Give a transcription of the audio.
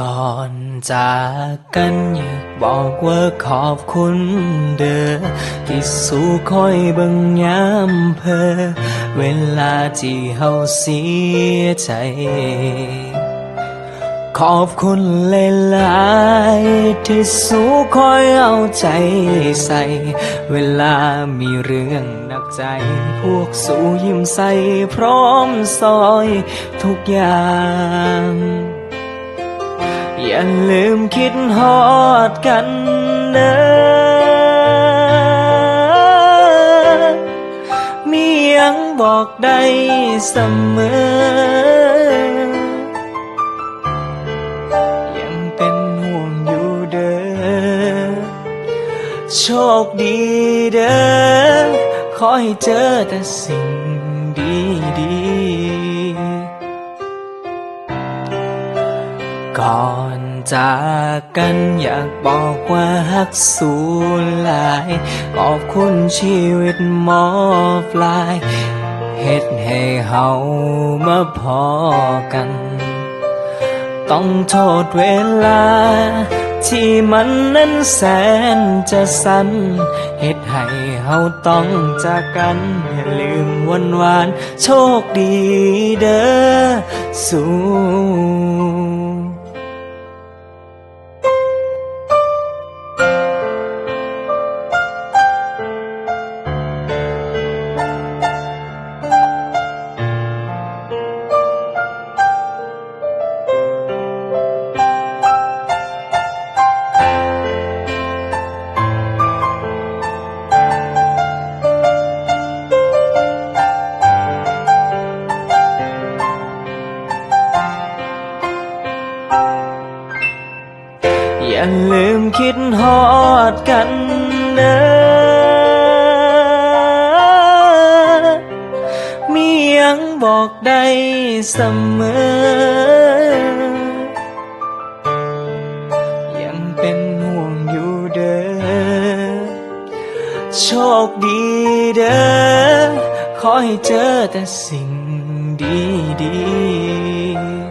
ກ່ອນຈາກກັນ ຢາກບອກວ່າຂອບຄຸນເດີ ທີ່ສູ່ຄອຍເບິ່ງຍາມເພີ ເວລາທີ່ເຮົາເສຍໃຈ. ຂອບຄຸນຫຼາຍໆ ທີ່ສູ່ຄອຍເອົາໃຈໃສ່ ເວລາມີເລື່ອງໜັກໃຈ ພວກສູ່ຍິ້ມໃສ່ ພ້ອມຊ່ອຍທຸກຢ່າງ. ຢ່າລືມຄິດຮອດກັນເດີ ມີຫຍັງບອກໄດ້ສະເໝີ ຍັງເປັນຫ່ວງຢູ່ເດີ ໂຊກດີເດີ ຂໍໃຫ້ເຈີແຕ່ສິ່ງດີໆ. ກ່ອນຈາກກັນ ຢາກບອກວ່າຮັກສູ່ຫຼາຍ ຂອບຄຸນຊີວິດມອບຫຼາຍ ເຮັດໃຫ້ເຮົາມາພໍ້ກັນ. ຕ້ອງໂທດເວລາ ທີ່ມັນນັ້ນແສນຈະສັ້ນ ເຮັດໃຫ້ເຮົາຕ້ອງຈາກກັນ. ຢ່າລືມວັນວານ ໂຊກດີເດີສູ່. ຢ່າລືມຄິດຮອດກັນເດີ ມີຫຍັງບອກໄດ້ສະເໝີ ຍັງເປັນຫ່ວງຢູ່ເດີ ໂຊກດີເດີ ຂໍໃຫ້ເຈີແຕ່ສິ່ງດີໆ.